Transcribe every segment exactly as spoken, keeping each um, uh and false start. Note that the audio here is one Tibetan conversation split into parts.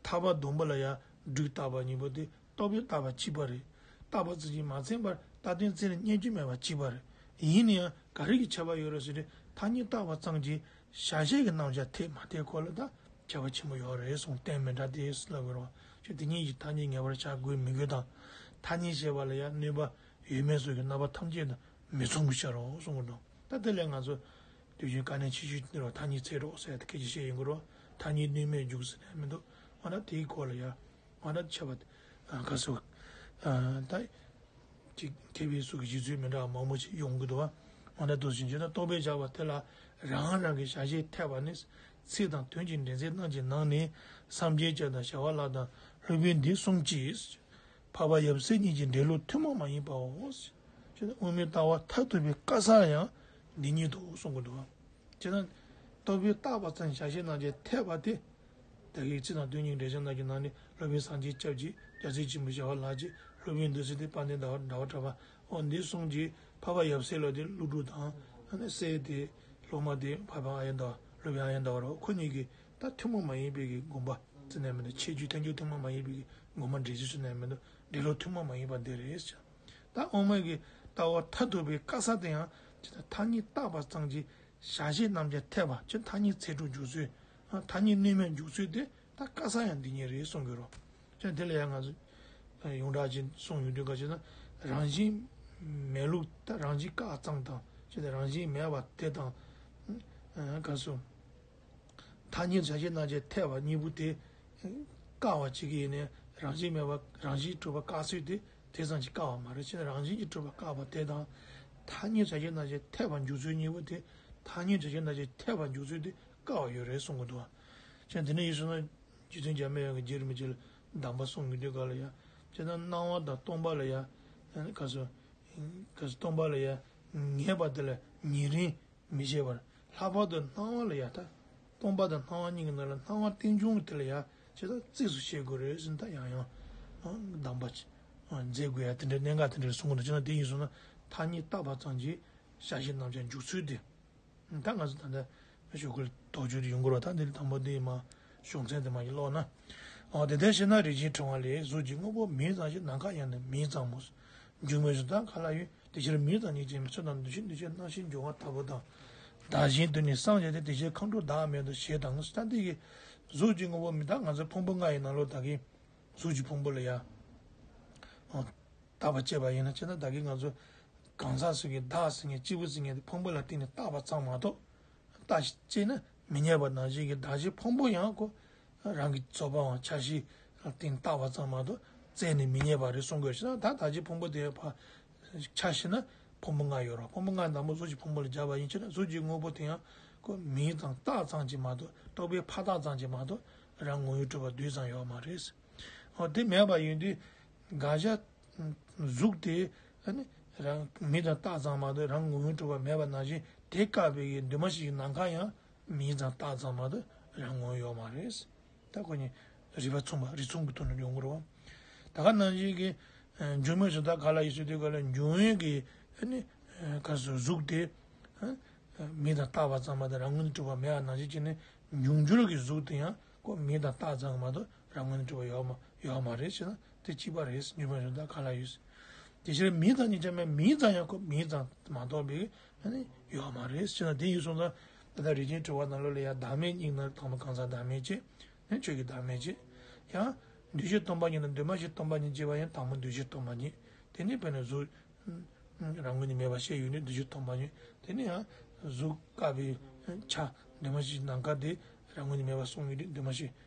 ཐར་པ་སྡོམ་པ་ལ་ཡང་སྒྲུབ་བརྟག་པ་གཉིས་པོ་དེ་རྟོག་པས་བརྟགས་པ་གཅིག་པ་རེད། བརྟགས་པ་ཙམ་གྱིས་མ་ཚིམ་པར་རྟག་བརྟན་རྩད་ནས་རྙེད་རྒྱུ་མེད་པ་གཅིག་པ་རེད། ཡིན་ན་ཡང་ག་རེ་གི་ཁྱད་པར་ཡོད་རེད་ཟེར་ན། ཐ་སྙད་བརྟགས་པ་ཙམ་གྱིས་བྱ་བྱེད་ཀྱི་རྣམ་གཞག་འཐད་མ་འཐད་སྐོར་ལ་ད་ཁྱད་པར་ཆེན་པོ་ཡོད་རེད་གསུངས། རྟེན་མི་འདྲ་སྟེ་ལབ་དགོས་རེད་བ། ཁྱོད་དེ་གཉིས་ཀྱི་ཐ་སྙད་ངེས་པར་བྱ་དགོས་མི་དགོས་དང་། ཐ་སྙད་བྱེད་པ་ལ་ཡང་གནོད་པ་ཡོད་མེད་སོགས་ཀྱི་རྣམ་པ་ཐམས་ཅད་དང་མི་མཚུངས་པར་བྱ་རོགས་གསུངས་པ་དང་། ད་དེ་ལས་ང་ཚོ་དུས་རྒྱུན་དཀའ་གནད་ཆེ་ཤོས་དེ་རོ། ཐ་སྙད་ཚིག་གྲོགས་ཟེར་ཡ་དེ་སྐད་ཆ་བཤད་ཡོང་གི་རོ། ཐ་སྙད་གནོད་མེད་འཇུག་ཟེར་ནས་མི་འདུག་འོ་ན་དེའི་སྐོར་ལ་ཡ་འོ་ན་ཁྱད་པར་ག་སོ་ད་ཅིག་མཁས་པའི་སུ་གི་བཞེད་ཚུལ་མི་འདྲ་བ་མང་པོ་ཞིག་ཡོང་གི་འདུག་བ། འོ་ན་དུ་ཞིག་བྱས་ན་རྟོག་པས་བཞག་པ་དེ་ལ་རང་རང་གི་བྱ་བྱེད་འཐད་པ་ནི། ཚིག་དང་དོན་གྱི་འདྲེན་ཚད་རྣམས་ཀྱི་ནང་ནས་སངས་རྒྱས་བཅས་དང་བྱ་བ་ལྷ་དང་སློབ་དཔོན་འདི་གསུམ་གྱིས། འཕགས་པ་ཡབ་སྲས་གཉིས་ཀྱི་འགྲེལ་ལུགས་ཐུན་མོང་མ་ཡིན་པའོ། ཅེས་དབུ་མའི་ལྟ་བ་མཐར་ཐུག་པའི་དཀའ་ས་ཡང་འདི་ཉིད་དོ་གསུང་གི་འདུག་བ། ཅེས་ན། རྟོག་པས་བརྟགས་པ་ཙམ་བྱ་བྱེད་རྣམས་ཀྱི་འཐད་པ་སྟེ། ད་གིན་ཚིག་དང་དོན་གཉིས་འགྲེལ་བྱ་རྣམས་ཀྱི་ནང་ནས་སློབ་དཔོན་སངས་རྒྱས་སྐྱབས་ཀྱིས་རྒྱལ་སྲས་ཆེན་པོ་བྱ་བ་ལྷག་ཅིང་། སློབ་དཔོན་འདི་ཚེ་འདི་དཔལ་ལྡན་ཟླ་བ་གྲགས་པ། འོ་འདི་གསུམ་གྱིས་འཕགས་པ་ཡབ་སྲས་ལ་དེ་ཀླུ་སྒྲུབ་དང་། ཨ་ནི་སྲས་དེ་སློབ་མ་དེ་འཕགས་པ་ཨཱརྱ་ཟླ་བ་སློབ་དཔོན་ཨཱརྱ་ཟླ་བ་རོ། ཁོ་གཉིས་ཀྱིས་ད་ཐུན་མོང་མ་ཡིན་པའི་གི་དགོངས་པ་ཟེར་ནས་མི་འདུག་ཁྱད་ཆོས་ཐལ་འགྱུར་ཐུན་མོང་མ་ཡིན་པའི་གི་དགོངས་པ་འགྲེལ་བྱེད་ཟེར་ནས་མི་འདུག་འགྲེལ་ལུགས་ཐུན་མོང་མ་ཡིན་པ་འདི་རེད་ཟེར། ད་དབུ་མའི་གི་ལྟ་བ་མཐར་ཐུག་པའི་དཀའ་ས་དེ་ཡང་ཇི་ལྟར་ཐ་སྙད་བཏགས་པ་ཙམ་གྱིས་བྱ་བྱེད་རྣམས་ཀྱང་འཐད་པ་ཅིག་ཐ་སྙད་ཚིག་གྲོགས་འཇུག་ཚུལ། ཐ་སྙད་གནོད་མེད་འཇུག་ཚུལ་དེ་ད་དཀའ་ས་ཡང་འདི་ཉིད་རེད་གསུང་གི་རོ། ཅན་དེ་ལ་ཡང་ང་ཚོ་ཡོངས་གྲགས་ཅན་གསུང་ཡོང་དུས་ག་ཅེ་ན། རང་བཞིན་མེད་ལུགས་ད་རང་བཞིན་བཀག་ཙམ་དང་ཅེ་ན་རང་བཞིན་མེད་པ་དེ་དང་། ག་སོ། ཐ་སྙད་བྱ་བྱེད་རྣམས་ཀྱི་འཐད་པ་གཉིས་པོ་དེ་བཀག་པ་བྱེད་ཀྱི་ཡིན་ནའི་རང་བཞིན་མེད་པ་རང་བཞིན་གྲུབ་པ་བཀག་ཚུལ་དེ་དེ་ཙམ་གྱིས་བཀག་པ་མ་རེད། ཅེ་ན་རང་བཞིན་གྱིས་གྲུབ་པ་བཀག་པ་དེ་དང་། ཐ་སྙད་བྱ་བྱེད་རྣམས་ཀྱི་འཐད་པ་འཇུག་ཚུལ་གཉིས་པོ་དེ་ཐ་སྙད་བྱ་བྱེད་རྣམས་ཀྱི་འཐད་པ་འཇུག་ཚུལ་དེ་བཀག་པ་ཡོད་རེད་གསུང་གི་འདུག་ཅེ་ན་དེ་ནས་ཡིན་སོང་ན་རྗེ་བཙུན་འཇམ་དཔལ་དབྱངས་ཀྱིས་རྗེ་རིན་པོ་ཆེ་ལ་གདམས་པ་གསུང་གི་དུས་ག་ལ་ཡ། ཅེ་ན་སྣང་བ་དང་སྟོང་པ་ལ་ཡ། ག་སོ། ག་སོ་སྟོང་པ་ལ་ཡ། ངེས་པ་དེ་ལ་ཉེ་རིང་མི་བྱེད་པར། ལྷག་པར་དུ་སྣང་བ་ལ་ཡ་ད། སྟོང་པ་དང་སྣང་བ་གཉིས་ཀྱི་ནང་ལ་སྣང་བ་རྟེན་འབྱུང་དེ་ལ་ཡ་ཇི་ལྟར་རྩིས་སུ་བྱེད་དགོས་རེད་ཟེར་ན་ད་ཡང་ཡང་གདམས་པ་མཛད་དགོས་ཡ་དེ་འདྲའི་གནད་འགག་དེ་འདྲ་གསུང་གི་འདུག་ཅེ་ན་དེ་ཡིན་སོང་ན་ཐ་སྙད་བཏགས་པ་ཙམ་གྱིས་བྱ་བྱེད་རྣམས་ཀྱང་འཇུག་ཚུལ་དེ། ད་ང་ཚོ་ད་ལྟ་ཞོགས་ཀའི་དོགས་གཅོད་དེ་ཡོང་གི་རེད་བ། ད་འདི་ལ་དང་པོ་འདི་མ་གཞུང་ཚན་དེ་མ་ཡིན་ཀློག་ན། འོ་དེ་ལྟར་ཞེ་ན་རིགས་ཅན་ཕྲེང་བ་ལས། གཟུགས་ཀྱི་དངོས་པོ་མིང་ཙམ་ཞིག་ནམ་མཁའ་དབྱིངས་ནི་མིང་ཙམ་མོ། འགྱུར་མེད་གཟུགས་དག་ག་ལ་ཡོད། དེ་ཕྱིར་མིང་ཙམ་ཉིད་ཅན་མིན། ཚོར་དང་འདུ་ཤེས་འདུ་བྱེད་རྣམ་ཤེས་འབྱུང་བ་ལྟ་བུ་དང་། བདག་གཞན་དུ་ནི་སངས་རྒྱས་ཏེ། དེ་ཕྱིར་མཁའ་འགྲོ་བདག་མེད་དོ་ཞེས་དང་། ད་འདི་གི་གཟུགས་ཀྱི་དངོས་པོ་མིང་ད་ང་ཚོ་ཕུང་པོ་ལྔ་ཡི་ནང་ལོགས་ད་གི་གཟུགས་ཀྱི་ཕུང་པོ་ལ་ཡ། བརྟག་པ་དཔྱད་པ་ཡིན་ན་ཅེ་ན་ད་གི་ང་ཚོ་གང་ཟག་སུ་གི་བདག་ཟེར་མཁན་སྐྱེས་བུ་ཟེར་མཁན་དེ་ཕུང་པོ་ལ་བརྟེན་ནས་བཏགས་པ་ཙམ་མ་གཏོགས། བརྟག་ཅེ་ན་མི་རྙེད་པ་ནང་བཞིན་གྱི་བདག་གཞན་ཕུང་པོ་ཡང་ཁོ་རང་གི་རྩོད་པའམ་ཆ་ཤས་ལ་བརྟེན་བཏགས་པ་ཙམ་མ་གཏོགས་རྩད་ནས་མི་རྙེད་པ་རེད་གསུང་དགོས་ཤེ་ན། ད་བདག་གཞན་ཕུང་པོ་དེ་ཕར་ཆ་བཞག་ན་ཕུང་པོ་ལྔ་ཡོད་རེད། ཕུང་པོ་ལྔ་དང་པོ་གཟུགས་ཀྱི་ཕུང་པོ་ལ་སྦྱར་བ་ཡིན་ཅེ་ན་གཟུགས་ཀྱི་དངོས་པོ་དེ་ཡང་ཁོ་མིང་ཙམ་བཏགས་ཙམ་གྱིས་མ་གཏོགས་རྟོག་པས་ཕར་བཏགས་ཙམ་གྱིས་མ་གཏོགས་རང་ངོ་བོས་གྲུབ་པ་རྡུལ་ཙམ་ཡོད་མ་རེད། འོ་དེ་མེད་པ་ཡིན་དུས་དགག་བྱ། གཟུགས་དེ་ཨ་ནི་རང་མིང་ཙམ་བཏགས་ཙམ་མ་གཏོགས་རང་ངོ་བོས་གྲུབ་པ་མེད་པ་ནང་བཞིན་དེ་བཀག་པའི་གི་འདུས་མ་བྱས་ཀྱི་ནམ་མཁའ་ཡང་མིང་ཙམ་བཏགས་ཙམ་མ་གཏོགས་རང་ངོ་བོ་ཡོད་མ་རེད། ད་ཁོ་གཉིས་རིགས་པ་མཚུངས་པ་རིགས་མཚུངས་ཀྱི་ཐོག་ནས་ཡོང་གི་རེད་བ། ད་ག་ནང་བཞིན་གྱི་འགྱུར་མེད་གཟུགས་དག་ག་ལ་ཡོད་ཟེར་དུས་ག་ལ་འབྱུང་བའི་གི་ཨ་ནི་ག་སོ་གཟུགས་དེ་མིང་ཙམ་བཏགས་པ་ཙམ་མ་གཏོགས་རང་ངོས་ནས་གྲུབ་པ་མེད་པ་ནང་བཞིན་བྱས་ནས་འབྱུང་འགྱུར་གྱི་གཟུགས་དེ་ཡང་ཁོ་མིང་ཙམ་བཏགས་ཙམ་མ་གཏོགས་རང་ངོས་ནས་གྲུབ་པ་ཡོད་མ་ཡོད་མ་རེད་ཟེར་ན་དེ་གཅིག་པ་རེད། འགྱུར་མེད་གཟུགས་དག་ག་ལ་ཡོད། དེ་ཕྱིར་མིང་ཙམ་ཉིད་ཀྱང་མེད། མིང་ཙམ་ཡང་ཁོ་མིང་ཙམ་མ་གཏོགས་པའི་ཨ་ནི་ཡོད་མ་རེད་ཟེར་ན་དེ་ཡིན་སོང་ཙང་ད་ལྟ་རིགས་ཅན་ཕྲེང་བ་ནང་ལོགས་ལ་ཡང་བདག་མེད་གཉིས་ནང་དང་པོ་གང་ཟག་བདག་མེད་ཅེས་ནས་ཆོས་ཀྱི་བདག་མེད་ཅེས། ཡང་འདུས་བྱས་སྟོང་པ་ཉིད་དང་འདུས་མ་བྱས་སྟོང་པ་ཉིད་ཅེས་པ་ཡང་དང་པོ་འདུས་བྱས་སྟོང་པ་ཉིད། དེ་ནས་དཔེར་ན་གཟུགས་རང་ངོས་ནས་མེད་པ་བཤད་ཡོད་ནས་འདུས་བྱས་སྟོང་པ་ཉིད། དེ་ནས་ཡང་གཟུགས་བཀག་པའི་ཆ་འདུས་མ་བྱས་ནམ་མཁའ་དེ་རང་ངོས་ནས་མེད་པ་གསུངས་ཡོད་དུས་འདུས་མ་བྱས་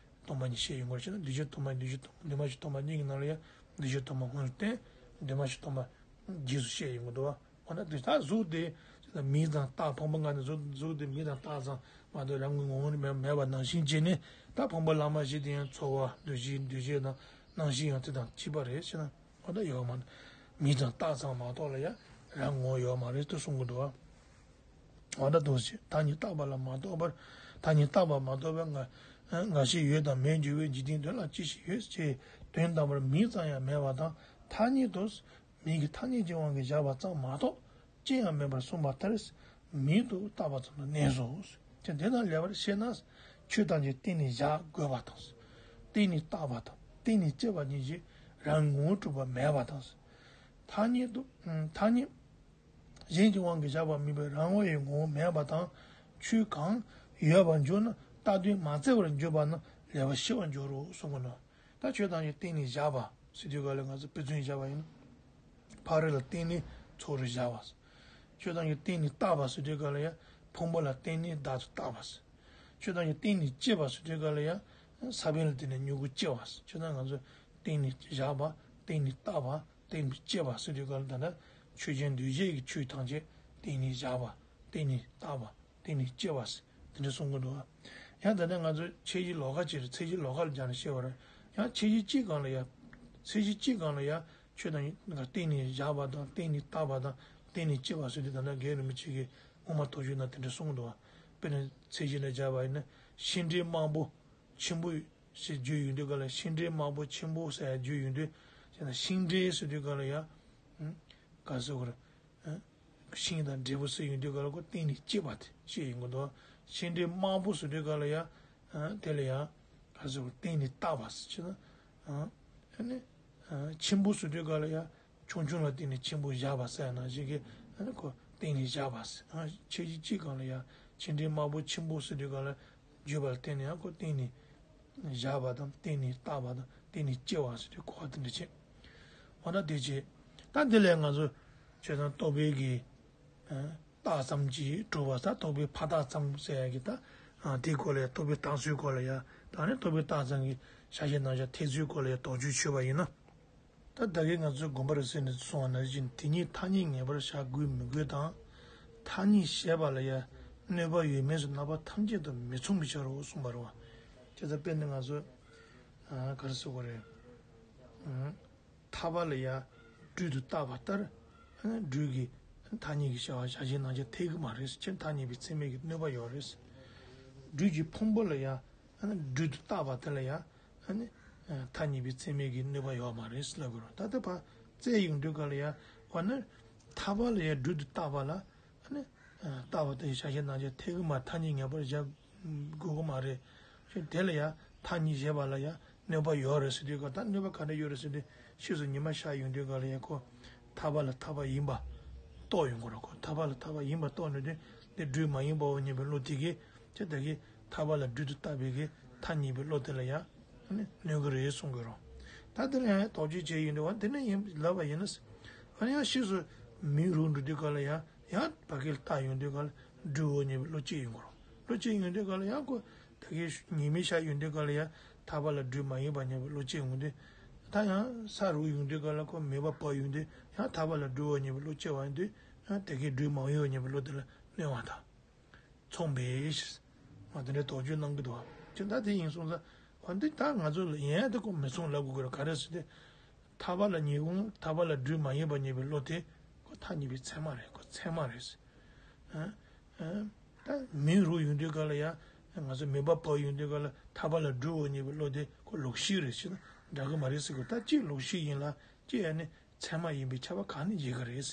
སྟོང་པ་ཉིད་བཤད་ཡོང་གི་རེད་ཟེར་ན། འདུས་བྱས་སྟོང་པ་འདུས་བྱས་སྟོང་འདུས་མ་བྱས་སྟོང་པ་ཉིད་ཀྱི་ནང་ལ་ཡང་འདུས་བྱས་སྟོང་པ་སྔོན་བསྟན། འདུས་མ་བྱས་སྟོང་པ་རྗེས་སུ་བཤད་ཡོང་གི་འདུག་བ། འོ་ན་འདི་ལྟར་གཟུགས་དེ་མིང་ཙམ་བཏགས། ཕུང་པོ་ལྔ་ནི་གཟུགས་གཟུགས་དེ་མིང་ཙམ་བཏགས་ཙམ་མ་གཏོགས་རང་ངོས་ངོ་བོ་ནས་མེད་མེད་པ་ནང་བཞིན་བྱས་ནས་ད་ཕུང་པོ་ལྷག་མ་བཞི་དེ་ཡང་ཚོར་བ་འདུ་ཤེས་འདུ་བྱེད་དང་རྣམ་ཤེས་ཡང་དེ་དང་གཅིག་པ་རེད་ཟེར་ན། འོ་ན་ཡོད་མ་རེད། མིང་ཙམ་བཏགས་ཙམ་མ་གཏོགས་ལ་ཡང་རང་ངོ་བོ་ཡོད་མ་རེད་དུ་གསུང་གི་འདུག་བ། འོ་ན་དོ་ཞེས་ཐ་སྙད་བཏགས་པ་ལ་མ་རྟོགས་པར་ཐ་སྙད་བཏགས་པ་མ་རྟོགས་པར་ང་ང་ཞིག་ཡོད་དང་མེད་འགྱུར་བའི་འཇིག་རྟེན་དོན་ལ་ཅི་ཞིག་ཡོད་ཅེས་དོན་དམ་པར་མིང་ཙམ་ཡང་མེད་པ་དང་ཐ་སྙད་དུ། མིང་གི་ཐ་སྙད་ཀྱི་དབང་གིས་བཞག་པ་ཙམ་མ་གཏོགས་ཅི་ཡང་མེད་པར་གསུངས་པ་ལྟར་མིང་དུ་བཏགས་པ་ཙམ་དུ་གནས་སོ། ཅེས་དེ་དང་ལེགས་པར་ཤེས་ན་ཆོས་ཐམས་ཅད་གཏན་ནས་བཞག་དགོས་པ་དང་ བརྟེན་ནས་བཏགས་པ་དང་བརྟེན་ནས་སྐྱེས་པ་གཉིས་ཀྱིས་རང་ངོ་བོ་གྲུབ་པ་མེད་པ་དང་། ཐ་སྙད་དུ་ཐ་སྙད་གཞན་གྱི་དབང་གིས་བཞག་པ་མིན་པའི་རང་དབང་བའི་ངོ་བོ་མེད་པ་དང་། ཆོས་གང་ཡོད་པར་འཇོག་ན་རྟག་ཏུ་མ་བཙལ་བར་འཇོག་པ་ན་ལེགས་པར་ཤེས་པར་འགྱུར་རོ་གསུངས་པ་ནོ། ད་ཆོས་ཐམས་ཅད་བརྟེན་ནས་བཞག་པ་ཟེར་དུས་ག་ལ་ང་ཚོ་དཔེ་མཚོན་བཞག་པ་ཡིན་ན། ཕ་རོལ་ལ་བརྟེན་ནས་ཚོགས་རིགས་བཞག་པ། ཆོས་ཐམས་ཅད་བརྟེན་ནས་བཏགས་པ་ཟེར་དུས་ག་ལ་ཡང་ཕུང་པོ་ལ་བརྟེན་ནས་བདག་ཏུ་བཏགས་པ། ཆོས་ཐམས་ཅད་བརྟེན་ནས་སྐྱེས་པ་ཟེར་དུས་ག་ལ་ཡང་ས་བོན་ལ་བརྟེན་ནས་མྱུ་གུ་སྐྱེ་བ། ཆོས་ཐམས་ང་ཚོ་བརྟེན་ནས་བཞག་པ། བརྟེན་ནས་བཏགས་པ། བརྟེན་ནས་སྐྱེས་པ་ཟེར་དུས་ག་ལ་ད་ལྟ་ཆོས་ཅན་འདུས་བྱས་ཀྱི་ཆོས་ཐམས་ཅད་བརྟེན་ནས་བཞག་པ། བརྟེན་ནས་བཏགས་པ། བརྟེན་ནས་སྐྱེ་བ་ཟེར་དེ་འདྲ་གསུང་གི་འདུག་ཡང་ད་ལྟ་ང་ཚོས་ཚད་གཞི་ལོགས་ཀ་ཅིག་རེད། ཚད་གཞི་ལོགས་ཀ་ལ་སྦྱར་ནས་བཤད་པ་རེད། ཡང་ཚད་གཞི་གཅིག་སྒང་ལ་ཡང་། ཚད་གཞི་གཅིག་སྒང་ལ་ཡང་ཆོས་དང་བརྟེན་ནས་བཞག་པ་དང་བརྟེན་ནས་བཏགས་པ་དང་བརྟེན་ནས་སྐྱེ་བ་ཟེར་དུས་ད་ལྟ་རྒན་རིན་པོ་ཆེ་གིས་དབུ་མ་དོགས་གཅོད་ནང་དེ་འདྲ་གསུངས་འདུག་དཔེར་ན་ཚད་གཞི་ལ་སྦྱར་བ་ཡིན་ན་ཤིང་འབྲས་དམར་པོ་ཆེན་པོ་ཞེས་བརྗོད་ཡོང་དུས་ག་ལ་ཤིང་འབྲས་དམར་པོ་ཆེན་པོ་ཟེར་བརྗོད་ཡོང་དུས་ཤིང་འབྲས་ཟེར་དུས་ག་ལ་ཡང་། ག་ཟེར་དགོས་རེད། ཤིང་དང་འབྲས་བུ་ཟེར་ཡོང་དུས་ག་ལ་ཁོ་བརྟེན་ནས་སྐྱེས་པ་དེ་བཤད་ཡོང་གི་འདུག་ཤིང་འབྲས་དམར་པོ་ཟེར་དུས་ག་ལ་ཡང་། དེ་ལ་ཡང་། ག་ཟེར་དགོས་བརྟེན་ནས་བཏགས་པ་ཟེར་ན། ཨ་ནི། ཆེན་པོ་ཟེར་དུས་ག་ལ་ཡང་ཆུང་ཆུང་ལ་བརྟེན་ནས་ཆེན་པོ་བཞག་པ་ཟེར་ན་ཞིག་གིས་ཨ་ནི་ཁོ་བརྟེན་ནས་བཞག་པ་ཟེར། ཆེ་ཆེ་གཅིག་སྒང་ལ་ཡང་ཆེ་འབྲིང་དམའ་བོ་ཆེན་པོ་ཟེར་དུས་ག་ལ་བརྗོད་པ་ལ་བརྟེན་ནས་ཡང་ཁོ་བརྟེན་ནས་བཞག་པ་དང་བརྟེན་ནས་བཏགས་པ་དང་བརྟེན་ནས་སྐྱེ་བ་ཟེར་དུས་གོ་བ་དེ་འདྲ་བྱེད། འོ་ན་དེ་བྱེད། ད་དེ་ལས་ང་ཚོ་ཆོས་དང་རྟོག་པའི་གི་རྟགས་ཙམ་གྱིས་གྲུབ་པ་ས་རྟོག་པའི་ཕ་རྟགས་ཙམ་ཟེར་ཡ་གི་ད་དེའི་སྐོར་ལ་ཡང་རྟོག་པའི་རྟགས་ཚུལ་སྐོར་ལ་ཡང་ད་ནི་རྟོག་པའི་རྟགས་ཙམ་གྱི་བྱ་བྱེད་རྣམ་གཞག་འཐད་ཚུལ་སྐོར་ལ་ཡང་དོགས་གཅོད་ཆོད་པ་ཡིན་ན། ད་ད་གིན་ང་ཚོས་དགོངས་པ་རེ་གསལ་ནས་གསུངས་པ་ནང་བཞིན་དེ་ཉིད་ཐ་སྙད་ངེས་པར་བཞག་དགོས་མི་དགོས་དང་། ཐ་སྙད་བཞག་པ་ལ་ཡང་གནོད་པ་ཡོད་མེད་སོགས་རྣམ་པ་ཐམས་ཅད་དུ་མི་མཚུངས་པའི་ཕྱིར་རོ་གསུངས་པ་རེད་བ། བྱས་ཙང་དཔེར་ན་ང་ཚོས་ག་རེ་ཟེར་དགོས་རེད། ཐར་པ་ལ་ཡང་སྦྲུལ་དུ་བཏགས་པ་ལྟར། སྦྲུལ་གྱི་ཐ་སྙད་ཀྱི་བྱ་བ་བྱ་བྱེད་རྣམ་གཞག་འཐད་ཀྱི་མ་རེད་ཟེར། ཕྱིར་ཐ་སྙད་པའི་ཚད་མས་ཀྱི་གནོད་པ་ཡོད་རེད། སྦྲུལ་གྱི་ཕུང་པོ་ལ་ཡང་སྦྲུལ་དུ་བཏགས་པ་དེ་ལ་ཡང་ཐ་སྙད་པའི་ཚད་མས་ཀྱི་གནོད་པ་ཡོད་མ་རེད་ལབ་དགོས་རེད། ད་ལྟ་ཕར་བཙལ་ཡོང་དུས་ག་ལ་ཡང་འོ་ན་ཐར་པ་ལ་ཡང་སྦྲུལ་དུ་བཏགས་པ་ལ། ཨ་ནི། ལྟ་བ་དང་བྱ་བྱེད་རྣམ་གཞག་འཐད་ཀྱི་མ་ཐ་སྙད་ངེས་པར་བཞག་དགོས་ཀྱི་མ་རེད། ཞེས་དེ་ལ་ཡང་ཐ་སྙད་བཞག་པ་ལ་ཡང་གནོད་པ་ཡོད་རེད་ཟེར་དུས་ག་ད་གནོད་པ་ག་འདྲ་ཡོད་རེད་ཟེར་དུས་ཕྱིས་སུ་ཉི་མ་ཤར་ཡོང་དུས་ག་ལ་ཡང་ཁོ་ཐར་པ་ལ་ཐར་པ་ཡིན་པ་རྟོགས་ཡོང་གི་རེད། ཁོ་ཐར་པ་ལ་ཐར་པ་ཡིན་པ་རྟོགས་ནས་དེ་འདི་སྦྲུལ་མ་ཡིན་པའོ་སྙམ་པའི་བློ་དེ་གིས་ཅི་ད་གིན་ཐར་པ་ལ་སྦྲུལ་དུ་བཏགས་པའི་གི་ཐ་སྙད་པའི་བློ་དེ་ལ་ཡང་གནོད་ཀྱི་རེད་གསུང་གི་རེད། ད་དེ་ལ་ཡང་དོགས་གཅོད་བྱས་ཡོང་དུས་བ་དེ་འདྲ་ཡིན་ལབ་པ་ཡིན་ན། ཨ་ནི་ཡང་ཕྱིས་སུ་མིང་རུང་འགྲོ་དུས་ག་ལ་ཡང་། ཡང་བ་གི་ལ་བཏགས་ཡོང་དུས་ག་ལ་སྦྲུལ་འོ་སྙམ་པའི་བློ་སྐྱེ་ཡོང་གི་རེད། བློ་སྐྱེ་ཡོང་དུས་ག་ལ་ཡང་ཁོ་ད་གིན་ཉི་མ་ཤར་ཡོང་དུས་ག་ལ་ཡང་ཐར་པ་ལ་སྦྲུལ་མ་ཡིན་པ་སྙམ་པའི་བློ་སྐྱེ་ཡོང་དུས། ད་ཡང་ས་རུབ་ཡོང་དུས་ག་ལ་ཁོ་མེད་པ་བབས་ཡོང་དུས་ཡང་ཐར་པ་ལ་སྦྲུལ་འོ་སྙམ་པའི་བློ་སྐྱེ་བ་ཡིན་དུས་ཡང་ད་གིན་སྦྲུལ་མ་ཡིན་འོ་སྙམ་པའི་བློ་དེ་ལ་གནོད་པ་དང་མཚུངས་པས། ང་དེ་འདྲའི་དོགས་གཅོད་གནང་གི་འདུག་བ། ཅི་ད་དེ་ཡིན་སོང་ཙང་། འོ་འདི་ད་ང་ཚོ་ལ་ཡན་དེ་ཁོ་མི་མཚུངས་ལབ་དགོས་ཀྱི་རེད། ག་རེ་ཟེར་ཏེ། ཐར་པ་ལ་ཉེ་སྒོ་ཐར་པ་ལ་སྦྲུལ་མ་ཡིན་པ་སྙམ་པའི་བློ་དེ་ཁོ་ཐ་སྙད་པའི་ཚད་མ་རེད། ཁོ་ཚད་མ་རེད། ཨ་ཨ་ད་མིང་རུང་ཡོང་དུས་ག་ལ་ཡང་ང་ཚོ་མེད་པ་བབས་ཡོང་དུས་ག་ལ་ཐར་པ་ལ་སྦྲུལ་འོ་སྙམ་པའི་བློ་དེ་ཁོ་ལོག་ཤེས་རེད་ཟེར་ན་འདྲ་གི་མ་རེད་ཟེར་གི། ད་གཅིག་ལོག་ཤེས་ཡིན་ལ་གཅིག་ཡང་ནི་ཚད་མ་ཡིན་པའི་ཁྱབ་པ་གང་ནས་འབྱེད་གི་རེད།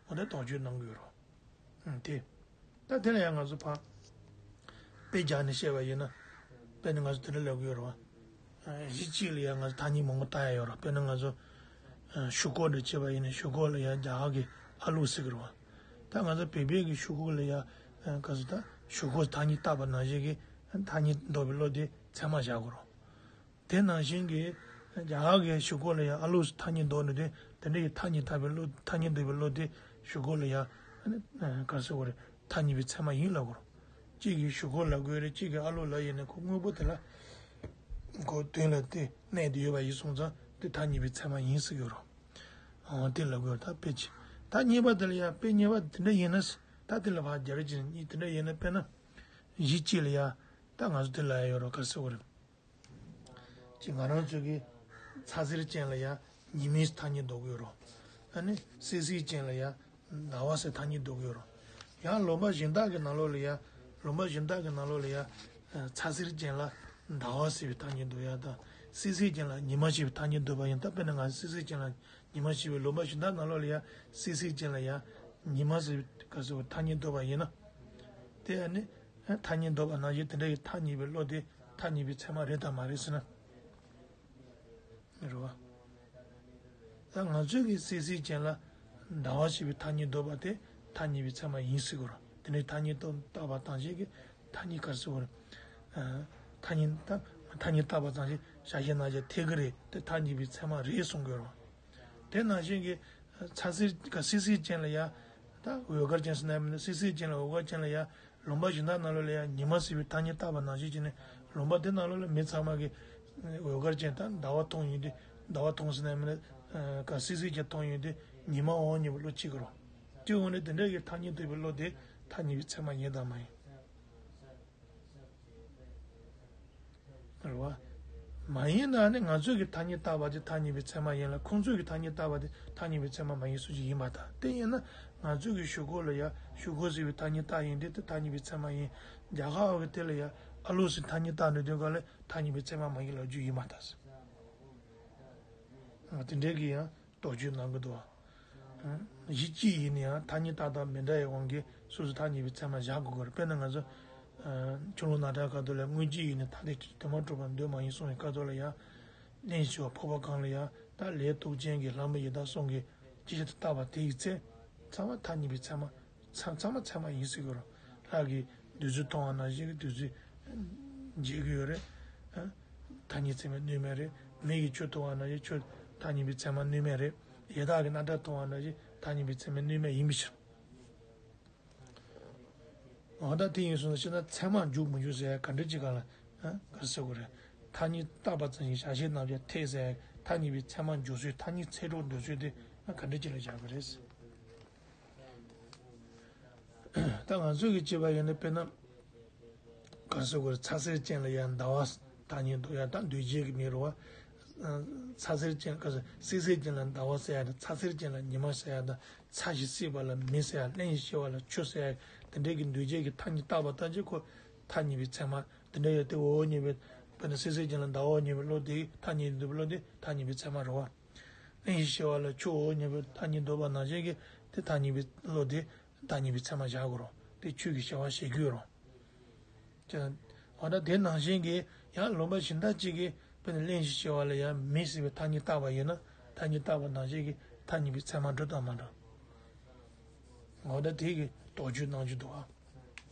འོ་ད་དོགས་གཅོད་གནང་གི་ཡོད་རེད། ཨང་དེ། ད་དེ་ལ་ཡང་ང་ཚོ་ཕར་དཔེ་རྒྱག་ནས་བཤད་པ་ཡིན་ན། དཔེར་ན་ང་ཚོ་དེ་འདྲ་ལབ་གི་ཡོད་རེད་བ། གཞི་གཅིག་ལ་ཡང་ང་ཚོ་ཐ་སྙད་མང་པོ་བཏགས་ཡ་ཡོད་རེད། དཔེར་ན་ང་ཚོ་ཞུ་སྐོར་འདྲ་བྱས་པ་ཡིན་ན་ཞུ་སྐོར་ལ་ཡང་རྒྱ་གར་གྱི་ཨ་ལུག་ཟེར་གི་རེད་བ། ད་ང་ཚོ་བོད་པའི་གི་ཞུ་སྐོར་ལ་ཡང་ག་ཚོད་ད་ཞུ་སྐོར་ཐ་སྙད་བཏགས་པ་ནང་བཞིན་གྱི་ཐ་སྙད་འདོགས་པའི་བློ་དེ་ཚད་མ་བཞག་གི་རེད། དེ་ནང་བཞིན་གྱི་རྒྱ་གར་གྱི་ཞུ་སྐོར་ལ་ཡང་ཨ་ལུག་ཐ་སྙད་འདོགས་ནས་དེ་དེ་འདྲ་ཡི་ཐ་སྙད་བཏགས་པའི་བློ་ཐ་སྙད་འདོགས་པའི་བློ་དེ་ཞུ་སྐོར་ལ་ཡང་ག་རེ་ཟེར་དགོས་རེད། ཐ་སྙད་པའི་ཚད་མ་ཡིན་ལབ་དགོས་རེད། གཅིག་གིས་ཞུ་སྐོར་ལབ་དགོས་རེད། གཅིག་གིས་ཨ་ལུག་ལབ་ཡིན་ན་ཁོ་དངོས་པོ་དེ་ལ་ཁོ་དོན་ལ་དེ་གནས་དེ་ཡོད་པ་ཡིན་སོང་ཙང་དེ་ཐ་སྙད་པའི་ཚད་མ་ཡིན་ཟེར་གྱི་ཡོད་རེད། འོ་དེ་ལབ་དགོས་རེད། ད་དཔེ་ཅིག་ད་གཉིས་པ་དེ་ལ་ཡང་དཔེ་གཉིས་པ་དེ་འདྲ་ཡིན་ན་ད་དེ་ལ་ཕར་རྒྱ་རིགས་ཀྱི་གཉིས་དེ་འདྲ་ཡིན་ན་དཔེར་ན་གཞི་གཅིག་ལ་ཡང་ད་ང་ཚོ་དེ་ལབ་ཡ་ཡོད་རེད། ག་རེ་ཟེར་དགོས་རེད། ཅིག་ང་རང་ཚོ་གི་ཚ་ཟེར་ཅན་ལ་ཡང་ཉི་མའི་ཐ་སྙད་འདོགས་ཀྱི་ཡོད་རེད། ཨ་ནི་སྲིད་ཟེར་ཅན་ལ་ཡང་ཟླ་བ་ཟེར་ཐ་སྙད་འདོགས་ཀྱི་ཡོད་རེད། ཡང་ལུང་པ་གཞན་དག་གི་ནང་ལོགས་ལ་ཡང་ལུང་པ་གཞན་དག་གི་ནང་ལོགས་ལ་ཡང་ཚ་ཟེར་ཅན་ལ་ཟླ་བ་ཟེར་བའི་ཐ་སྙད་འདོགས་ཡ་དང་སྲིད་ཟེར་ཅན་ལ་ཉི་མ་ཟེར་བའི་ཐ་སྙད་འདོགས་པ་ཡིན། ད་དཔེར་ན་ང་སྲིད་ཟེར་ཅན་ལ་ཉི་མ་ཟེར་བའི་ལུང་པ་གཞན་དག་ནང་ལོགས་ལ་ཡང་སྲིད་ཟེར་ཅན་ལ་ཡང་ཉི་མ་ཟེར་བའི་ག་ཟེར་བའི་ཐ་སྙད་འདོགས་པ་ཡིན་ན། དེ་ཡང་ནི་ཐ་སྙད་འདོགས་པ་ནང་བཞིན་དེ་འདྲ་ཡི་ཐ་སྙད་པའི་བློ་དེ་ཐ་སྙད་པའི་ཚད་མ་རེད་དམ་མ་རེད་ཟེར་ན། རེད་བ། ད་ང་ཚོས་ཀྱི་སྲིད་སྲིད་ཅན་ལ་ཟླ་བ་ཞེས་པའི་ཐ་སྙད་འདོགས་པ་དེ་ཐ་སྙད་པའི་ཚད་མ་ཡིན་སྲིད་དགོས་རེད། དེ་ནས་ཐ་སྙད་བཏགས་པ་དང་ཞིག་གི་ཐ་སྙད་ག་རེ་ཟེར་དགོས་རེད། ཨ། ཐ་སྙད་ད་ཐ་སྙད་བཏགས་པ་ཙམ་ཞིག་བྱ་བྱེད་རྣམ་བྱ་འཐད་ཀྱི་རེད་དེ་ཐ་སྙད་པའི་ཚད་མ་རེད་གསུང་དགོས་རེད། དེ་ནང་བཞིན་གྱི་ཚ་སེར་ག་སྲིད་སྲིད་ཅན་ལ་ཡ། ད་འོད་དཀར་ཅན་ཟེར་ན་མིན་ན་སྲིད་སྲིད་ཅན་ལ་འོད་དཀར་ཅན་ལ་ཡ། ལུང་པ་གཞན་དག་ནང་ལོགས་ལ་ཡ་ཉི་མ་ཟེར་བའི་ཐ་སྙད་བཏགས་པ་ནང་བཞིན་བྱས་ནས་ལུང་པ་དེ་ནང་ལོགས་ལ་མི་ཚང་མ་གི་འོད་དཀར་ཅན་ད་ཟླ་བ་མཐོང་ཡོང་དུས་ཟླ་བ་མཐོང་ཟེར་ན་མིན་ན་ག་སྲིད་སྲིད་ཅན་མཐོང་ཡོང་དུས་ཉི་མ་འོང་ཉི་མ་བློ་གཅིག་གི་རོ། དེ་འོང་ནས་དེ་འདྲ་གི་ཐ་སྙད་འདོགས་པའི་བློ་དེ་ཐ་སྙད་པའི་ཚད་མ་ཡིན་དང་མ་ཡིན། རེད་བ། མ་ཡིན་ན་ནི་ང་ཚོས་ཀྱི་ཐ་སྙད་བཏགས་པ་དེ་ཐ་སྙད་པའི་ཚད་མ་ཡིན་ལ་ཁོང་ཚོས་ཀྱི་ཐ་སྙད་བཏགས་པ་དེ་ཐ་སྙད་པའི་ཚད་མ་མ་ཡིན་སུ་ཞིག་ཡིན་པ་དང་དེ་ཡིན་ན་ང་ཚོས་ཀྱི་ཞུ་སྒོ་ལ་ཡ་ཞུ་སྒོ་ཟེར་བའི་ཐ་སྙད་བཏགས་ཡིན་དེ་དེ་ཐ་སྙད་པའི་ཚད་མ་ཡིན། རྒྱ་གར་བ་གི་དེ་ལ་ཡ་ཨ་ལོ་ཟེར་ཐ་སྙད་བཏགས་འགྲོ་དུས་ག་ལ་ཐ་སྙད་པའི་ཚད་མ་མ་ཡིན་ལབ་རྒྱུ་ཡིན་མ་ཐག་ཟེར། དེ་འདྲའི་གི་ཡང་དོགས་གཅོད་གནང་གི་འདུག་བ། གཞི་གཅིག་ཡིན་ན་ཡང་ཐ་སྙད་བཏགས་སྟངས་མི་འདྲ་བའི་དབང་གིས་སོ་སོ་ཐ་སྙད་པའི་ཚད་མ་བཞག་དགོས་ཀྱི་རེད། དཔེར་ན་ང་ཚོ་ཆུ་ཀླུང་ནག་ཁྲ་ཁ་ཐོག་ལ་དངོས་གཅིག་ཡིན་ན་ཐ་དད་ཀྱི་དོན་མ་གྲུབ་པར་འདོད་མ་ཡིན་གསུངས་པའི་ཁ་ཐོག་ལ་ཡང་གླེང་གཞི་བ་འཕགས་པ་གང་ལ་ཡང་ད་ལས་རྟོགས་ཅན་གྱི་ལྷ་མོ་ཡི་དྭགས་གསུམ་གྱི་ཅི་བྱ་དུ་བཏགས་པ་དེ་ཡི་ཚེ་ཚང་མ་ཐ་སྙད་པའི་ཚད་མ། ཚང་ཚང་མ་ཚད་མ་ཡིན་སྲིད་ཀྱི་རེད། ལྷ་གིས་བདུད་རྩི་འཐུང་བ་ནང་བཞིན་གྱི་བདུད་རྩི་འཇལ་གྱི་ཡོད་རེད། ཨ། ཐ་སྙད་ཚད་མས་གནོད་མེད་རེད། མི་གིས་ཆུ་འཐུང་བ་ནང་བཞིན་ཆུ་ཐ་སྙད་པའི་ཚད་མ་གནོད་མེད་རེད། ཡི་དྭགས་ཀྱིས་རྣག་ཁྲག་འཐུང་བ་ནང་བཞིན་ཐ་སྙད་པའི་ཚད་མས་གནོད་མེད་ཡིན་པའི་ཕྱིར། འོ་ད་དེ་ཡིན་སོང་ན་ཕྱིར་ན་ཚད་མ་འཇོག་མི་འཇོག་ཟེར་ཡ་ག་འདྲ་ཅིག་ག་ལ་ཨ་ག་རེ་ཟེར་དགོས་རེད། ཐ་སྙད་བཏགས་པ་ཙམ་ཞིག་བྱ་བྱེད་རྣམ་བྱ་འཐད་ཟེར་ཡ་ཐ་སྙད་པའི་ཚད་མ་འཇོག་ཚུལ་ཐ་སྙད་ཚད་གྲོགས་འདོགས་ཚུལ་དེ་ཨ་ག་འདྲ་ཅིག་ལ་བཞག་དགོས་རེད། ད་ང་ཚོས་ཀྱི་བྱས་པ་ཡིན་ན་དཔེར་ན། ག་རེ་ཟེར་དགོས་རེད། ཚ་ཟེར་ཅན་ལ་ཡང་ཟླ་བ་ཐ་སྙད་འདོགས་ཡ་ད་འདུས་བྱས་ཀྱི་མིང་རེད་བ། ཚ་ཟེར་ཅན་ག་རེ་ཟེར་སྲིད་ཟེར་ཅན་ལ་ཟླ་བ་ཟེར་ཡ་དང་ཚ་ཟེར་ཅན་ལ་ཉི་མ་ཟེར་ཡ་དང་ཚ་ཞིང་སྲིད་པ་ལ་མེ་ཟེར་ཡ་རླན་ཞིང་གཤེར་བ་ལ་ཆུ་ཟེར་ཡ་དེ་འདྲའི་གི་འདུས་བྱས་ཀྱི་ཐ་སྙད་བཏགས་པ་ལྟར་གྱི་ཁོ་ཐ་སྙད་པའི་ཚད་མ་དེ་འདྲ་ཡོད་དེ་འོ་སྙམ་པའི་དཔེར་ན་སྲིད་ཟེར་ཅན་ལ་ཟླ་བ་སྙམ་པའི་བློ་དེ་ཐ་སྙད་འདོགས་པའི་བློ་དེ་ཐ་སྙད་པའི་ཚད་མ་རེད་བ། རླན་ཞིང་གཤེར་བ་ལ་ཆུ་འོ་སྙམ་པའི་ཐ་སྙད་འདོགས་པ་ནང་བཞིན་གྱི་དེ་ཐ་སྙད་པའི་བློ་དེ་ཐ་སྙད་པའི་ཚད་མ་བཞག་དགོས་རེད། དེ་ཆོས་ཀྱི་བྱ་བ་བྱེད་རྒྱུ་རེད། ཅེ་ན། འོ་ད་དེ་ནང་བཞིན་གྱི་ཡང་ལུང་པ་གཞན་དག་ཅིག་གིས་དཔེར་ན་རླན་ཞིང་གཤེར་བ་ལ་ཡང་མེ་ཟེར་བའི་ཐ་སྙད་བཏགས་པ་ཡིན་ན་ཐ་སྙད་བཏགས་པ་ནང་བཞིན་གྱི་ཐ་སྙད་པའི་ཚད་མ་འགྲོ་དང་མ་འགྲོ། འོ་ད་དེ་གི་དོགས་གཅོད་གནང་རྒྱུ་འདུག་ཨ།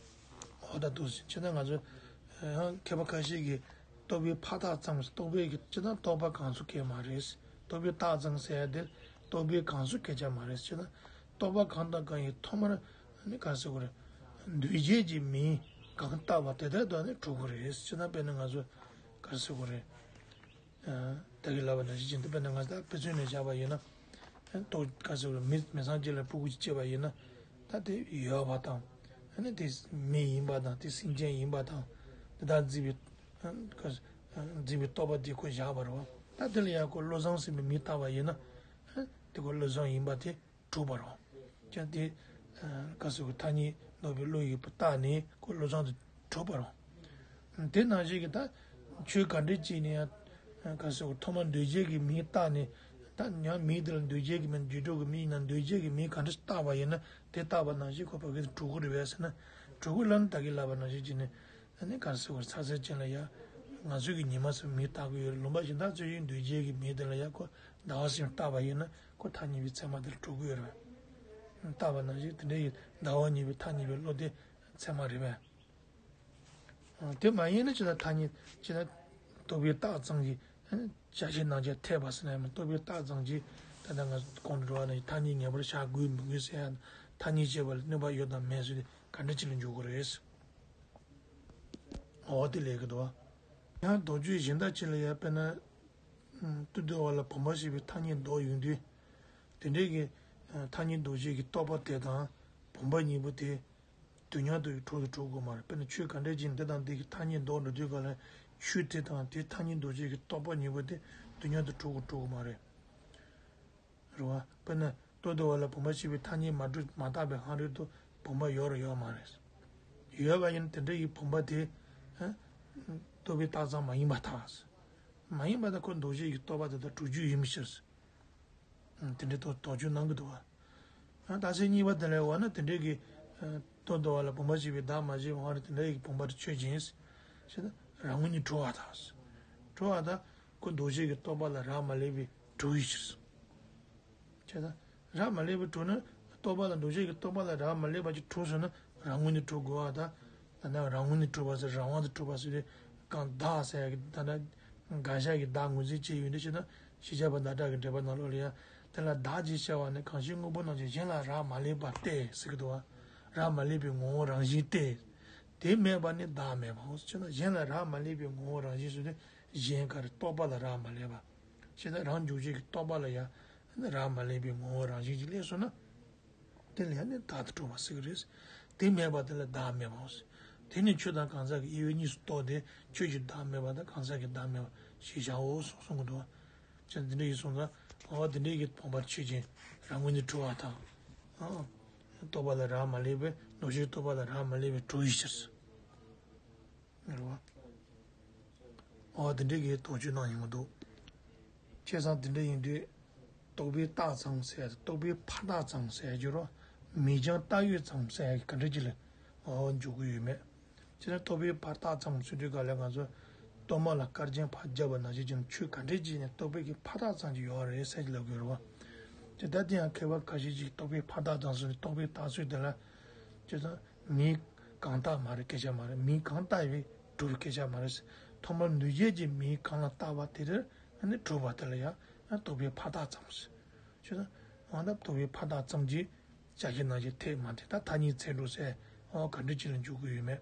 འོ་ད་འདུག་ཟེར་ཅེ་ན་ང་ཚོ་ཡང་མཁས་པ་ཁ་ཤས་ཀྱིས་རྟོག་པས་ཕར་བཏགས་ཙམ་རྟོག་པས་ཀྱི་ཅེ་ན་རྟོག་པ་གང་སུ་གལ་མ་རེད། རྟོག་པས་བཏགས་ཙམ་ཟེར་ཡ་དེ་རྟོག་པས་གང་སུ་གལ་ཆགས་མ་རེད་ཅེ་ན། རྟོག་པ་གང་དང་གང་ཡིན་ཐོག་མར་ནི་ག་རེ་ཟེར་དགོས་རེད། འདུས་བྱས་ཀྱི་མིང་གང་བཏགས་པ་དེ་ལྟར་དུ་ནི་གྲུབ་དགོས་རེད་ཅེ་ན་དཔེར་ན་ང་ཚོ་ག་རེ་ཟེར་དགོས་རེད། ད་གིན་ལབ་པ་ནང་བཞིན་བྱས་ཏེ་དཔེར་ན་ང་ཚོ་ད་དཔེ་མཚོན་ནས་བཞག་པ་ཡིན་ན། རྟོག་ག་རེ་ཟེར་དགོས་རེད། མི་མི་ཚང་གཅིག་ལ་སྤུ་གུ་གཅིག་སྐྱེས་པ་ཡིན་ན། ད་དེ་ཡོད་པ་དང་། ཨ་ནི་དེ་མི་ཡིན་པ་དང་དེ་སེམས་ཅན་ཡིན་པ་དང་། དེ་དག་བརྫིས་པའི་ག་རེ་བརྫིས་པའི་རྟོག་པ་དེ་ཁོ་བཞག་པ་རེད་བ། ད་དེ་ལ་ཡང་ཁོ་བློ་བཟང་ཟེར་བའི་མིང་བཏགས་པ་ཡིན་ན། དེ་ཁོ་བློ་བཟང་ཡིན་པ་དེ་གྲུབ་པ་རེད་བ། ཀྱང་དེ་ག་རེ་ཟེར་དགོས་ཐ་སྙད་འདོགས་པའི་བློ་ཡིས་བཏགས་ནས་ཁོ་བློ་བཟང་དུ་གྲུབ་པ་རེད་བ། དེ་ནང་བཞིན་གྱི་ད་ཆོས་ག་འདྲ་ཅིག་ནས་ཡང་ག་རེ་ཟེར་དགོས་ཐོག་མར་འདུས་བྱས་ཀྱི་མིང་བཏགས་ནས་ད་ཡང་མིང་དེ་ལ་འདུས་བྱས་ཀྱི་མིང་རྗེས་འགྲོ་གི་མིང་ཡིན་ན་འདུས་བྱས་ཀྱི་མིང་ག་འདྲ་ཞིག་བཏགས་པ་ཡིན་ན་དེ་བཏགས་པ་ནང་བཞིན་ཁོ་ཕ་གི་དེ་གྲུབ་ཀྱི་རེད་པས་ཟེར་ན་གྲུབ་ཀྱི་ལབ་ན་ད་གིན་ལབ་པ་ནང་བཞིན་བྱས་ནས་ཨ་ནི་ག་རེ་ཟེར་དགོས་ཚ་ཟེར་ཅན་ལ་ཡང་ང་ཚོས་ཀྱི་ཉི་མ་ཟེར་མིང་བཏགས་ཀྱི་ཡོད་རེད། ལུང་པ་གཞན་དག་ཚོས་ཀྱི་འདུས་བྱས་ཀྱི་མིང་དེ་ལ་ཡང་ཁོ་ཟླ་བ་ཟེར་བཏགས་པ་ཡིན་ན་ཁོ་ཐ་སྙད་པའི་ཚད་མ་དེ་ལ་གྲུབ་ཀྱི་ཡོད་རེད། བཏགས་པ་ནང་བཞིན་དེ་འདྲ་ཡི་ཟླ་བ་གཉིས་པའི་ཐ་སྙད་པའི་བློ་དེ་ཚད་མ་རེད་པས། དེ་མ་ཡིན་ན་ཅི་ལྟར་ཐ་སྙད་ཅི་ལྟར་རྟོག་པས་བཏགས་ཙམ་གྱིས་བྱ་བྱེད་རྣམ་བྱར་འཐད་པ་ཟེར་ན་ཡང་མིན་རྟོག་པས་བཏགས་ཙམ་གྱིས་ད་ལྟ་ང་ཚོ་གོང་དུ་འགྲོ་བ་ན་ཐ་སྙད་ངེས་པར་བཞག་དགོས་མི་དགོས་ཟེར་ཡང་ཐ་སྙད་ཅེས་པ་ལ་གནོད་པ་ཡོད་དམ་མེད་ཟེར་ཏེ་ག་འདྲ་ཅིག་ལ་འཇོག་དགོས་རེད། འོ་དེ་ལས་ཀྱི་འདུག་བ། ཡང་དོགས་གཅོད་གཞན་དག་ཅིག་ལ་ཡང་དཔེར་ན། ལྟོ་ལྡིར་བ་ལ་བུམ་པ་ཞེས་པའི་ཐ་སྙད་འདོགས་ཡོང་དུས། དེ་འདྲའི་གི་ཐ་སྙད་འདོགས་བྱེད་ཀྱི་རྟོག་པ་དེ་དང་བུམ་པ་གཉིས་པོ་དེ། དུས་མཉམ་དུ་གྲོགས་སུ་འགྲོ་དགོས་མ་རེད། དཔེར་ན་ཆོས་ག་འདྲ་ཅིག་འདི་དང་འདི་གི་ཐ་སྙད་འདོགས་འགྲོ་དུས་ག་ལ་ཆོས་དེ་དང་དེའི་ཐ་སྙད་འདོགས་བྱེད་ཀྱི་རྟོག་པ་གཉིས་པོ་དེ་དུས་མཉམ་དུ་གྲོགས་སུ་འགྲོ་དགོས་མ་རེད། རེད་བ། དཔེར་ན་ལྟོ་ལྡིར་བ་ལ་བུམ་པ་ཞེས་པའི་ཐ་སྙད་མ་གྲུབ་མ་བཏགས་པའི་ཕ་རོལ་ཏུ་བུམ་པ་ཡོད་རུང་ཡོད་མ་རེད། ཡོད་པ་ཡིན་ན་དེ་འདྲ་ཡི་བུམ་པ་དེ་ལྟོ་པས་བཏགས་ཙམ་མ་ཡིན་པར་ཐལ། མ་ཡིན་པར་ཐལ་ཁོ་འདོགས་བྱེད་ཀྱི་རྟོག་པ་དེ་དག་གྲུབ་རྒྱུ་ཡིན་པའི་ཕྱིར། དེ་འདྲའི་དོགས་དོགས་གཅོད་གནང་གི་འདུག་བ། ད་ཚེ་གཉིས་པ་དེ་ལས་འོ་ན་དེ་འདྲའི་གི་ལྟོ་ལྡིར་བ་ལ་བུམ་པ་ཞེས་པའི་བདག་མ་བྱས་པའི་ཕ་རོལ་དེ་འདྲ་ཡི་བུམ་པ་དེ་ཆོས་ཅན། ཞེས་ན་རང་ངོས་ནས་གྲུབ་པར་ཐལ། གྲུབ་པར་ཐལ། འདུ་བྱེད་ཀྱི་རྟོག་པ་ལ་རག་མ་ལས་པའི་གྲོགས་ཡིན་ཕྱིར། བྱས་ཙང་། རག་མ་ལས་པའི་གྲོགས་ནི། རྟོག་པ་ལ་འདུ་བྱེད་ཀྱི་རྟོག་པ་ལ་རག་མ་ལས་པ་ཅིག་གྲུབ་སོང་ན་རང་ངོས་ནས་གྲུབ་དགོས་པ་དང་། ད་ལྟ་རང་ངོས་ནས་གྲུབ་པ་ཟེར་རང་དབང་དུ་གྲུབ་པ་ཟེར་ཏེ། གང་བདག་ཟེར་ཡ་གི་ད་ལྟ་འགལ་ཤ་གི་བདག་ངོས་འཛིན་བྱས་ཡོད་འདི་བྱས་ན་ཤེས་བྱ་བ་བདག་སྒྲ་གི་འགྲེལ་པ་ནང་ལོགས་ལ་ཡང་། དེ་ལ་བདག་ཅེས་བྱ་བ་ནི་གང་ཞིག་དངོས་པོ་རྣམས་ཀྱི་གཞན་ལ་རག་མ་ལས་པ་སྟེ་ཟེར་གི་འདུག་བ། རག་མ་ལས་པའི་ངོ་བོ་རང་བཞིན་ཏེ། དེ་མེད་པ་ནི་བདག་མེད་པའོ་ཟེར་ན། གཞན་ལ་རག་མ་ལས་པའི་ངོ་བོ་རང་བཞིན་ཟེར་ཏེ། གཞན་ག་རེ་རྟོག་པ་ལ་རག་མ་ལས་པ། ཞེ་ན་རང་འཇུག་བྱེད་ཀྱི་རྟོག་པ་ལ་ཡང་རག་མ་ལས་པའི་ངོ་བོ་རང་བཞིན་གྱིས་སླེབས་སོང་ན། དེ་ལ་ཡང་ནི་བདག་ཏུ་གྲུབ་པ་ཟེར་གྱི་རེད། དེ་མེད་པ་དེ་ལ་བདག་མེད་པའོ། དེ་ནི་ཆོས་དང་གང་ཟག་གི་དབྱེ་བས་གཉིས་སུ་རྟོགས་ཏེ། ཆོས་ཀྱི་བདག་མེད་པ་དང་གང་ཟག་གི་བདག་མེད་པ་ཞེས་བྱའོ་གསུངས་གསུང་གི་འདུག་བ། ཅེས་འདི་འདྲ་ཡིན་སོང་ཙང་། འོ་འདི་འདྲའི་གི་སྤངས་པ་ཆོས་ཅན། རང་ངོས་ནས་གྲུབ་པ་དང་། ཨ། རྟོག་པ་ལ་རག་མ་ལས་པའི། འདུ་བྱེད་རྟོག་པ་ལ་རག་མ་ལས་པའི་གྲོགས་ཡིན་ཕྱིར། རེད་བ། འོ་དེ་འདྲའི་གི་དོགས་གཅོད་གནང་ཡོང་གི་འདུག་བྱས་ཙང་དེ་འདྲ་ཡིན་དུས། རྟོག་པས་བཏགས་ཙམ་ཟེར་ཡ་དང་རྟོག་པས་ཕར་བཏགས་ཙམ་ཟེར་ཡ་ཅིག་ཡོད་རེད་བ། མིང་རྐྱང་བཏགས་ཡོད་ཙམ་ཟེར་ཡ་གི་ག་འདྲ་ཅིག་ལ་འོ་འཇོག་གི་ཡོད་མེད། བྱས་ཙང་རྟོག་པས་ཕར་བཏགས་ཙམ་ཟེར་དུས་ག་ལ་ང་ཚོ་གཏོར་མ་ལ་སྐར་རྐྱང་ཕར་བརྒྱབ་པ་ནང་བཞིན་གྱི་ཆོས་ག་འདྲ་ཅིག་ནས་རྟོག་པའི་གི་ཕར་བཏགས་ཙམ་ཅིག་ཡོད་རེད་ཟེར་གྱི་ལབ་དགོས་རེད་བ། དེ་ལྟ་དེ་ཡང་མཁས་པ་ཁ་ཤས་ཀྱིས་རྟོག་པས་ཕར་བཏགས་ཙམ་ཟེར་ནས་རྟོག་པའི་བཏགས་ཚུལ་དེ་ལ། བྱས་ཙང་། མིང་གང་བཏགས་མ་རེད་སྐད་ཆ་མ་རེད། མིང་གང་བཏགས་པས་གྲུབ་པའི་སྐད་ཆ་མ་རེད། ཐོག་མར་འདུས་བྱས་ཀྱི་མིང་གང་ལ་བཏགས་པ་དེ་དེར་ནི་གྲུབ་པ་དེ་ལ་ཡང་རྟོག་པས་ཕར་བཏགས་ཙམ་ཟེར། བྱས་ཙང་། འོ་ན་རྟོག་པས་ཕར་བཏགས་ཙམ་གྱིས་བྱ་ཤེས་རྣམ་བཤད་འཐད་མ་འཐད་ད་མཐའ་གཉིས་ཚིག་འགྲོ་ཟེར། འོ་ག་འདྲ་ཅིག་ལ་འཇུག་གི་ཡོད་མེད།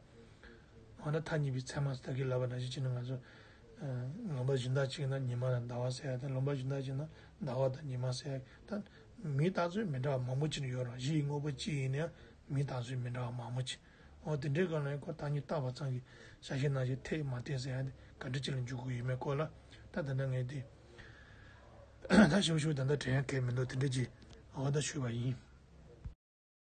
འོ་ན་མཐའ་གཉིས་པའི་ཚད་མ་ཟེར་ད་གིན་ལབ་པ་ནང་བཞིན་བྱས་ན་ང་ཚོ། ལུང་པ་གཞན་དག་ཅིག་ན་ཉི་མ་དང་ཟླ་བ་ཟེར་ཡ་དང་ལུང་པ་གཞན་དག་ཅིག་ན་ཟླ་བ་དང་ཉི་མ་ཟེར་ཡ་ད། མིང་བཏགས་ཚུལ་མི་འདྲ་བ་མང་པོ་ཅིག་ཡོད་རེད། གཞི་ཡི་དངོས་པོ་གཅིག་ཡིན་ན་ཡང་མིང་བཏགས་ཚུལ་མི་འདྲ་བ་མང་པོ་ཅིག་འོ་དེ་འདྲའི་སྒང་ལ་ཡང་ཁོ་བཏགས་གཉིས་བཏགས་པ་ཙམ་གྱིས་བྱ་ཤེས་རྣམ་བཤད་འཐད་མ་འཐད་ཟེར་ཡ་དེ་ག་འདྲ་ཅིག་ལ་འཇུག་གི་ཡོད་མེད་སྐོར་ལ་ད་ད་ལྟ་ངས་དེ། ད་ཞུ་ཞུ་ད་ལྟ་དྲན་ཡ་གལ་མི་འདུག་དེ་འདྲ་ཅིག་འོ་ད་ཞུས་པ་ཡིན།